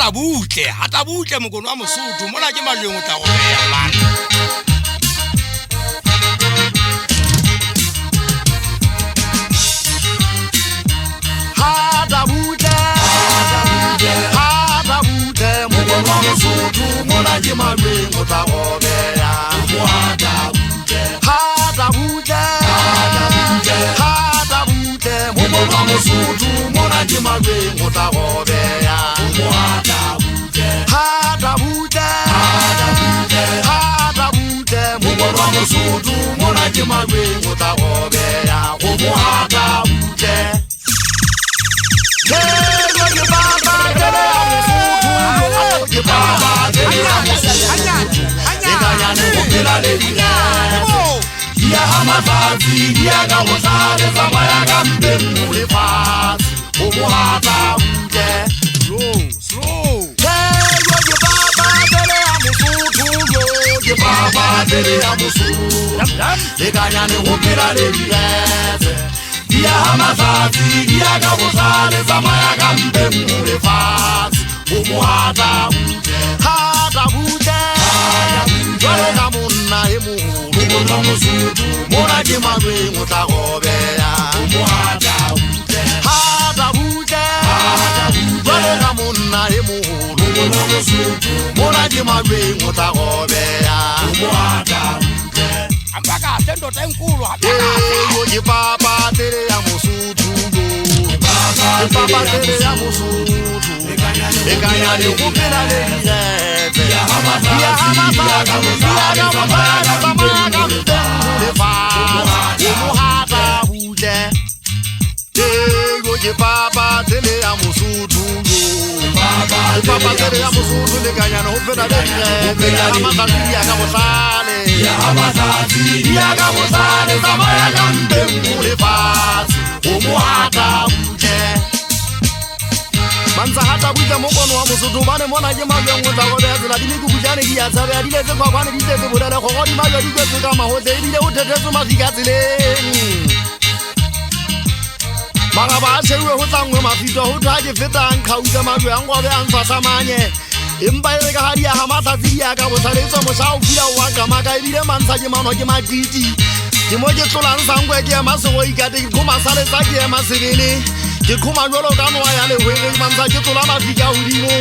Hata butle, hata butle mokono wa Mosotho, mona ke majweng o tla robeha man. Hata butle, hata butle mokono wa Mosotho, mona ke majweng o tla robeha. Hata butle, hata butle, hata butle mokono wa Mosotho, mona ke majweng o tla robeha. Hata butle, hata butle mokono wa Mosotho, mona ke majweng o tla robeha. Hata butle. Slow, slow. Hamba kahle ndoda enkulu, hamba kahle. Manza hata butle mokono wa Mosotho bane mona ke majweng o tla robeha tsela di mekubujane di a tshabeha di letse kwakwane di tletse bolele kgoro di majwe di kwetswe ka mahotle ebile o thethetswe mafika tseleng. Maraba a sheuwe ho tlangwe mafito ho thwe ha ke fetang kgautsa majwe a nkobe a ntshwasamanye. Empa e re ka ha di aha matsatsi di ya ka botlhale e tswa mosha o pula o a qamaka ebile mantsha ke manwa ke maqiti. Ke mo ke tlolang sankwe ke ema seroi ka teng ke qhoma saletsa ke ema sebele. Ke qhoma jwalo ka noha ya lehwere mantsha ke tlola mafika hodimo.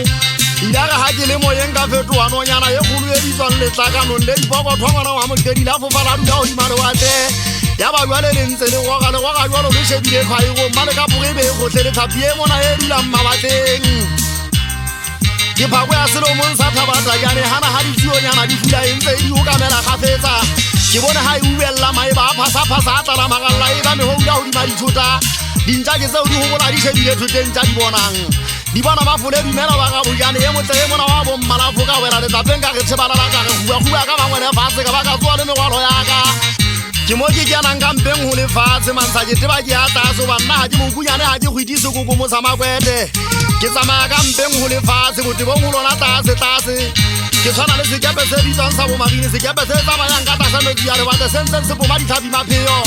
Ilare ha ke le moyeng ka fetoha nonyana e kgolo e bitswang letlakanong le dipokotho ngwana wa moqedi la fofa la dula hodima lewatle. Ya ba jwale le ntse le roga le roga jwalo le shebile kgwaerong mma le ka pore be e kgohle le tlhapi e mona e dulang mawatleng. Ke phako ya selomong sa thabatakane hana ha ditsionyana di fula e ntse e di okamela kgafetsa. Ke bone ha e ubella maeba a phasa-phasa a tlala maralla e ba mehoula hodima dithota. Dintja ke tseo di hobola di shebile thoteng tsa di bonang. Di bona mafole dumela ba ga bojane e motle e mona wa bommalafo ka wela letlapeng ka re thebalala ka re hua-hua ka bangwele fatshe ka ba ka tsoa le merwalo ya ka. Ke mo ke kenang ka mpeng ho lefatshe mantsha ke teba ke ya tlase hoba nna ha ke mokunyane ha ke kgwedi sekoko mo sa makwete. Ke tsamaya ka mpeng ho lefatshe botebong ho lona tlase tlase. Ke tshwana le sekepe se bitswang sa bomarine sekepe se tsamayang ka tlasa metsi a lewatle se ntseng se poma ditlhapi mapheo.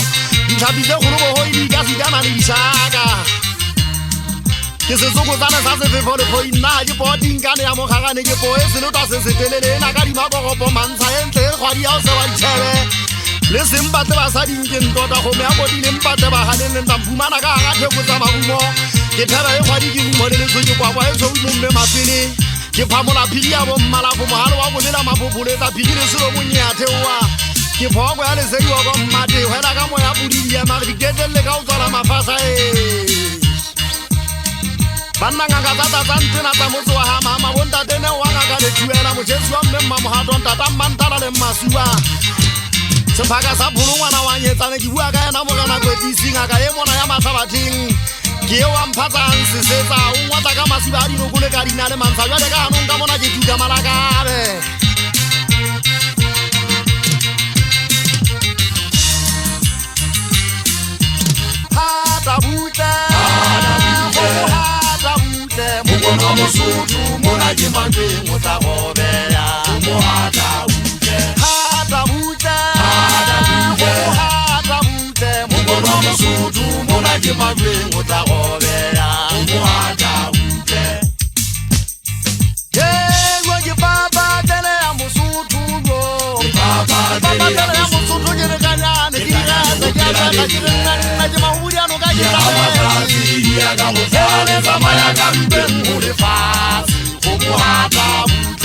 Ditlhapi tse kgolo bohoi di ka sitana le dishaka. Ke setsokotsane sa sefefo lephoi nna ha ke poo tinkane ya mokgagane ke poo e selotwa se setelele ena ka dimakoropo mantsha e ntle e kgwadi ya ho seba ditjhebe. Le seng batle basading ke ntota kgomo ya kodile mpatle bahaneng le ntla mphumana ka hara theko tsa marumo. Ke thebe e kgwadi ke rumo le letsho ke kwakwa e tshweu momme mafele. Ke phamola phiri ya bommalafo mohale wa bolela maphopoletsa phiri le selomong e a theoha. Ke phoko ya lesedi wa bommate hwela ka moya podi di ema re di qetelle ka ho tswala mafasa e. Banna ngaka tsa tsa ntena tsa motse wa ha mama bontate ne wa ngaka le thuela motjhesi wa mme mmamohato ntata mmantala le mmasuwa. Sephaka sa pholo ngwana wa nyetsane ke bua ka yena morena kwetlisi ngaka e mona ya mahlabatheng. Ke eo a mphatsang sesetsa o ngwatla ka masiba a dinoko le ka dina le mantsha jwale ka hanong ka mona ke tuka malakabe. Hata butle, hata butle mokono wa Mosotho mona ke majweng o tla robeha. Hata butle, hata butle, hata butle mokono wa Mosotho mona ke majweng o tla robeha. Hata butle. Ke re nna ke mahodi ano ka ke tsamaya ka mpeng ho lefatshe go mohatla.